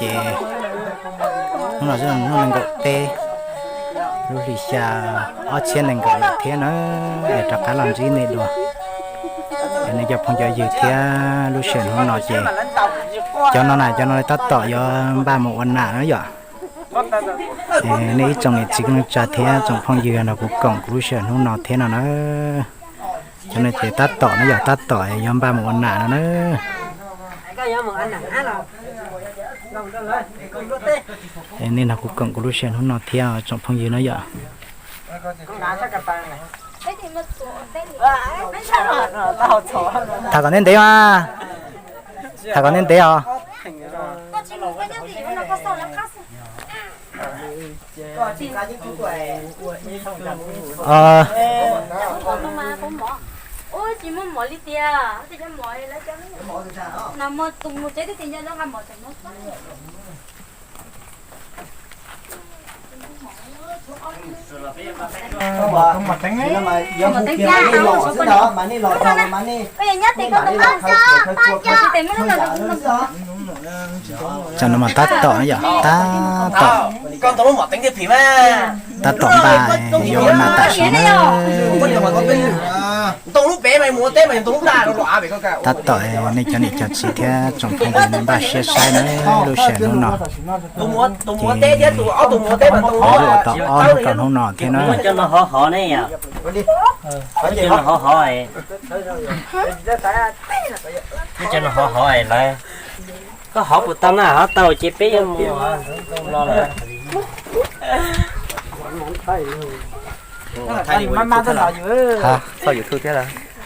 ces hnub no xwb hnub nees nkaum peb lub hlis xya ob txhiab nees nkaum yam thiab na, es rov qab los ntsib nej dua. Es nej cov phooj cov ywg thiab lub sij hawm hnub no ces cov no na cov no tab tom yuav npaj mus ua nam na yom. Nej ib tsoom niam txiv kwv tij neej tsa thiab tsoom phooj ywg nrog kuv koom kuv lub sij hawm hnub no thiab no na. Cov no ces tab tom na yom, tab tom yuav npaj mus ua nam no na. Nej nrog kuv koom kuv lub sij hawm hnub no thiab tsoom phooj ywg na yom. Tham kom ntev ntev mas, tham kom ntev ntev os. Tsam no mas tab tom yom, tab tom, tab tom npaj yuav ua nam tam sim na. Tab tom nej cov niam cov txiv thiab tsoom phooj ywg npaj siab saib na, lub sij hawm hnub no ces lawv lub ua tau ob hnub rau hnub no thiab na. Cov no hov hov ne yom, cov no hov hov, cov no hov hov lawm. Koj hov puas tau na, hov tau ces peb yuav mus no lawm.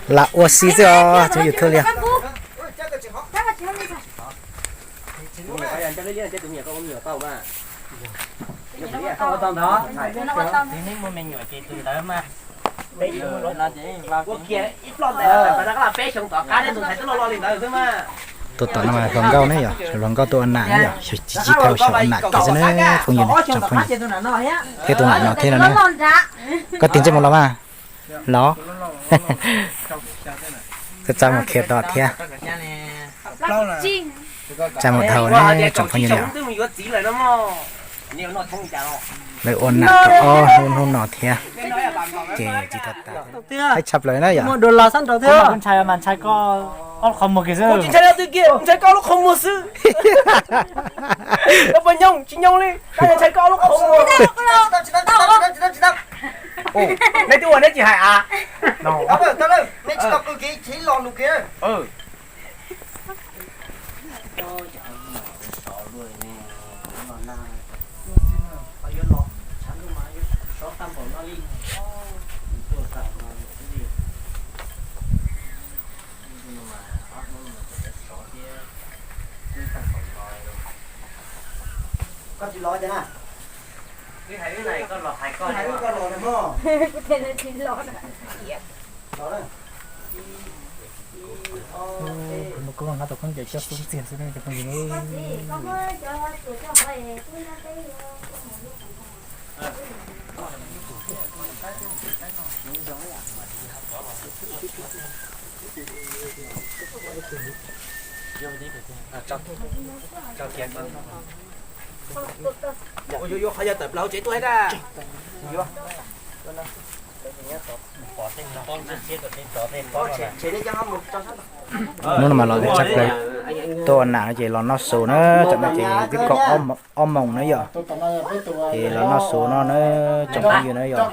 Lam ua si xwb os, tsis YouTube li. Tus tom no mas hluas nkauj ne yom, hluas nkauj tuaj ua nam ne yom, tsis tau xyaum ua nam kiag xwb na phooj ywg, tsoom phooj ywg. Thiab tus nam no thiab no na, koj tig ntsej muag los mas, los, koj txav mus khiav tom thiab. Txav mus dhau ne tsoom phooj ywg yom. Lawv ua nam tau ob hnub hnub no thiab ces tsis tau tas, haib tshaj plaws na yom. Ntshai koj lub qhov muag xwb. Nej twb ua neb tsis hais a. Koj tsis los cas na? Twb hais wb na, koj los hais koj, koj los na mog. Los na. Ib, ib, ob, peb. Yuav qhov yog tawm plaws hauv tsev tuaj thiab na. Hnub no mas los txog plaws tuaj ua nam no ces los noj su na, tam no ces twb kaum ob moos na yom. Ces los noj su no na, tsoom phooj ywg na yom.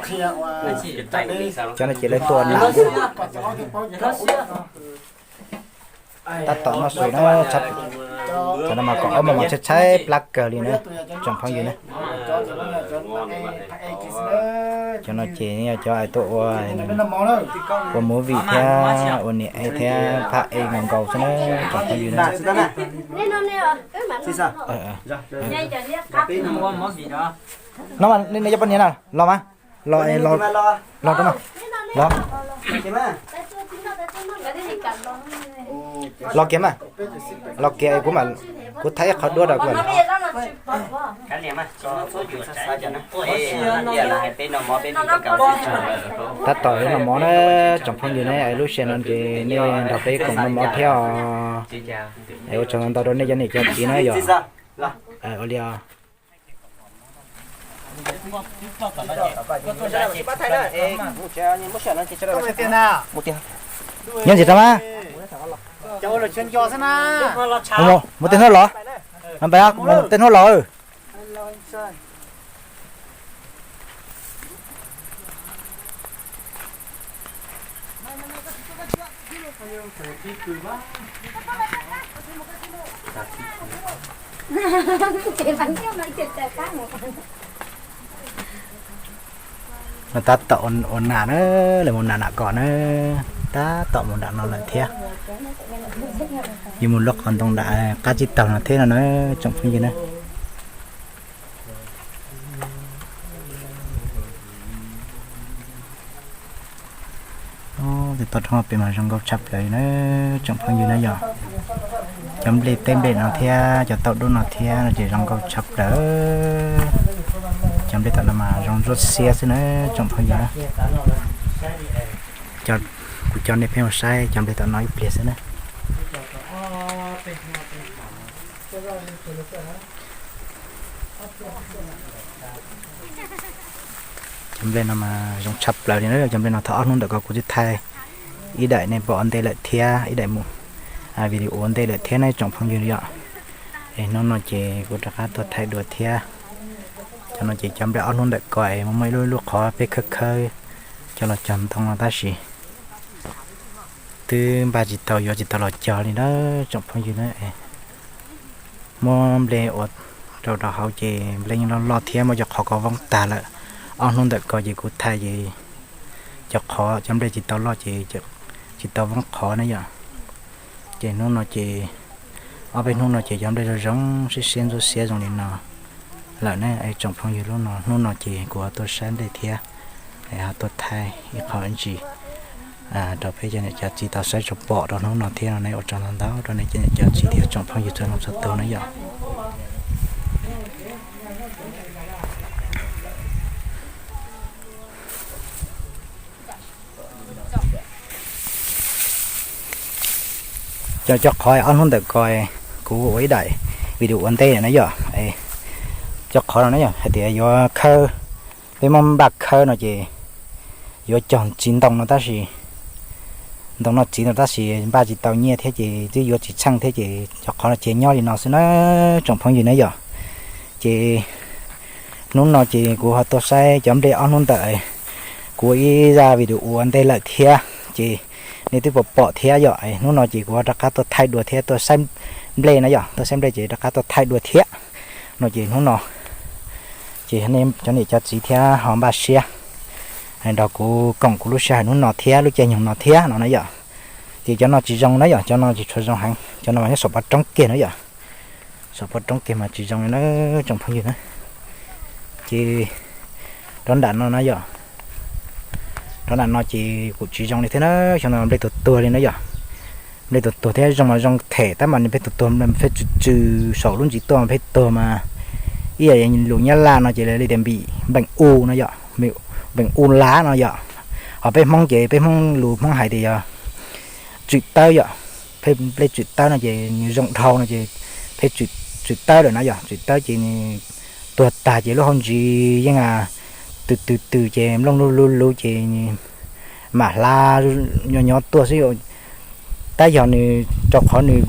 Cov no ces lawv tuaj ua nam. Tab tom noj su na, tam no mas kaum ob moos mas tshaib tshaib plab kawg li na, tsoom phooj ywg na. Cov no ces yog cov tuaj ua, ua movie thiab ua niam ej thiab phab ej nkaus nkaus xwb na, tsoom phooj ywg na. No mas nej cov poj niam na, los mas, los, los rau no, los. Los kiag mas, los kiag kuv mam, kuv thaij ib qho duab rau kuv. Tab tom noj mov na, tsoom phooj ywg na, lub sij hawm no ces nej nrog peb koom noj mov thiab os. Es ua tsaug ntau rau nej cov niam cov txiv na yom. Ua li, nyob ntxiv rau mas, muaj tej hnub los, no npab, muaj tej hnub los. Tab tom ua nam na, lawv mus nam nam kom na, tab tom mus nram no lawm thiab. Yuav mus lub qhov ntoo nram qab tsib taug no thiab no na, tsoom phooj ywg na. Tej toj roob pem mas zoo nkauj tshaj plaws na, tsoom phooj ywg na yom. Cov nplej teb nplej no thiab cov tauj dub no thiab no ces zoo nkauj tshaj plaws. Cov nplej tom no mas zoo ntsuab xiab xwb na, tsoom phooj ywg na. Kuv coj nej pheej mus saib cov nplej tom no ib pliag xwb na. Cov nplej no mas zoo tshaj plaws li na, cov nplej no thaum ob hnub ntawm ko kuv twb thaij ib daim nej pom ua ntej lawm thiab, ib daim video ua ntej lawm thiab ne tsoom phooj ywg yom. Es hnub no ces kuv rov qab tuaj thaij dua thiab. Cov no ces cov nplej ob hnub ntawm ko es muaj muaj ib lub ib lub qhov peb khawb khawb coj los cog ntoo no tab sis twb npaj tsis tau yuav tsis tau los cog li na tsoom phooj ywg na. Muab nplej ua rau rau hauv ces nplej yeej loj loj thiab muaj cov qhov ko voob tag lawm. Ob hnub ntawm ko ces kuv thaij ces cov qhov cov nplej tsis tau loj ces tsis tau voob qhov na yom. Ces hnub no ces ob peb hnub no ces cov nplej zoo zoo siab siab ntsuab xiab zoo li no lawm ne tsoom phooj ywg. Hnub no ces kuv ho tuaj saib nplej thiab, ho tuaj thaij ib qho ib ntsis rau peb cov niam cov txiv tau saib tau pom rau hnub no thiab no ne. Ua tsaug ntau ntau rau nej cov niam cov txiv thiab tsoom phooj ywg txhua leej txhua tus na yom. Cov, cov qhov ob hnub ntawm ko kuv ua ib daim video ua ntej na yom. Cov qhov no na yom, hais tias yuav khawb, peb muab npaj khawb no ces yuav cog txiv ntoo no tab sis, ntoo no txiv ntoo tab sis npaj tsis tau nyiaj thiab ces twb yuav tsis tsheej thiab ces cov qhov no ces nyob li no xwb na tsoom phooj ywg na yom. Ces hnub no ces kuv ho tuaj saib cov nplej ob hnub ntawm, kuv ua ib zaj video ua ntej lawm thiab ces nej twb pom pom thiab yom. Hnub no ces kuv ho rov qab tuaj thaij dua thiab, tuaj saib nplej na yom, tuaj saib nplej ces rov qab tuaj thaij dua thiab no ces hnub no ces nej cov niam cov txiv thiab ho npaj siab nrog kuv koom kuv lub sij hawm hnub no thiab lub caij nyoog no thiab no na yom. Ces cov no tsis zoo na yom, cov no tsis tshua zoo heev, cov no mas nyob saum pov roob kiag na yom. Saum pov roob kiag mas tsis zoo li na tsoom phooj ywg na. Ces rov nram no na yom, rov nram no ces kuj tsis zoo li thiab na. Xyoo no nplej tuag tuag li na yom. Nplej tuag tuag thiab, zoo mas zoo them tab mas nws pheej tuag tuag, pheej tsw tsw saum lub ntsis tuaj mas pheej tuag mas ib yam lus Nyab Laj no ces lawv li tias npim npeem u no yom, npeem u lav no yom. Ho peb Hmoob ces peb Hmoob lus Hmoob hais tias yog tswm tawb yom. Pheej nplej tswm tawb no ces nws zoo dhau no ces pheej tswm tawb lawm na yom. Tswm tawb ces nws tuag tag ces lub hauv ntsis yeej tws tws tws ces nplooj lug lug lug ces mam hlav nyob nyob tuaj xwb. Tab yog nws rau qhov nws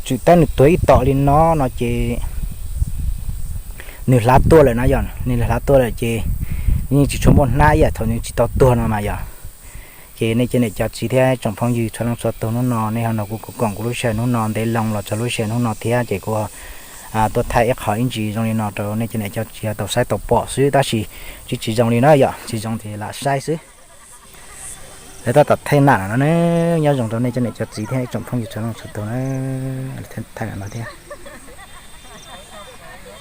tswm tawb nws tuag ib tom li no no ces nws hlav tuaj lawm na yom. Nws hlav tuaj lawm ces yeej tsis tshua muaj hnab ib yam thaum nws tsis tau tuag no mas yom. Ces nej cov niam cov txiv thiab tsoom phooj ywg txhua leej txhua tus, hnub no nej ho nrog kuv koom kuv lub sij hawm hnub no ntev loo los txog lub sij hawm hnub no thiab ces kuv tuaj thaij ib qho ib ntsis zoo li no rau nej cov niam cov txiv tau saib tau pom xwb tab sis tsis tsis zoo li na yom, tsis zoo ces lam saib xwb. Lawv tab tom thaij nam no na, nyob zoo rau nej cov niam cov txiv thiab tsoom phooj ywg txhua leej txhua tus na. Thaij nam no thiab,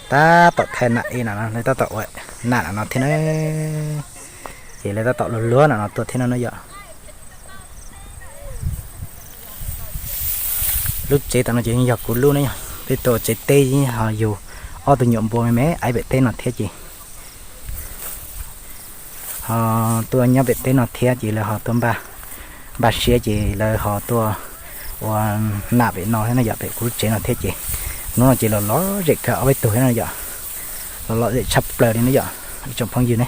tab tom thaij nam ib nam no, lawv tab tom ua nam no thiab na. Ces lawv tab tom luag luag nam no tuaj thiab no na yom. Lub tsev tom no ces yog kuv lub ne yom, peb tuaj ua tsev teb ho yug ob tug nyuam npua me me aiv pem teb no thiab ces ho tuaj nyob pem teb no thiab ces lawv ho tuaj npaj siab ces lawv ho tuaj ua nam pem no thiab no yom, pem kuv lub tsev no thiab ces Hnub no ces los lom zem kawg ob peb tug no yom, los lom zem tshaj plaws li na yom ib tsoom phooj ywg ne.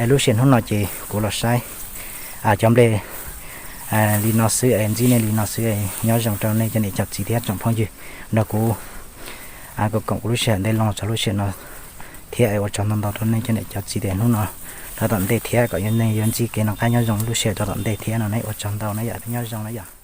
Lub sij hawm hnub no ces kuv los saib cov nplej li no xwb es ntsib nej li no xwb es nyob zoo rau nej cov niam cov txiv thiab tsoom phooj ywg nrog kuv koom koom kuv lub sij hawm ntej los txog lub sij hawm no thiab es ua tsaug ntau ntau rau nej cov niam cov txiv tias hnub no rau tom ntej thiab kom nej yuav ntsib kev noj qab nyob zoo lub sij hawm rau tom ntej thiab no ne. Ua tsaug ntau na yom, nyob zoo na yom.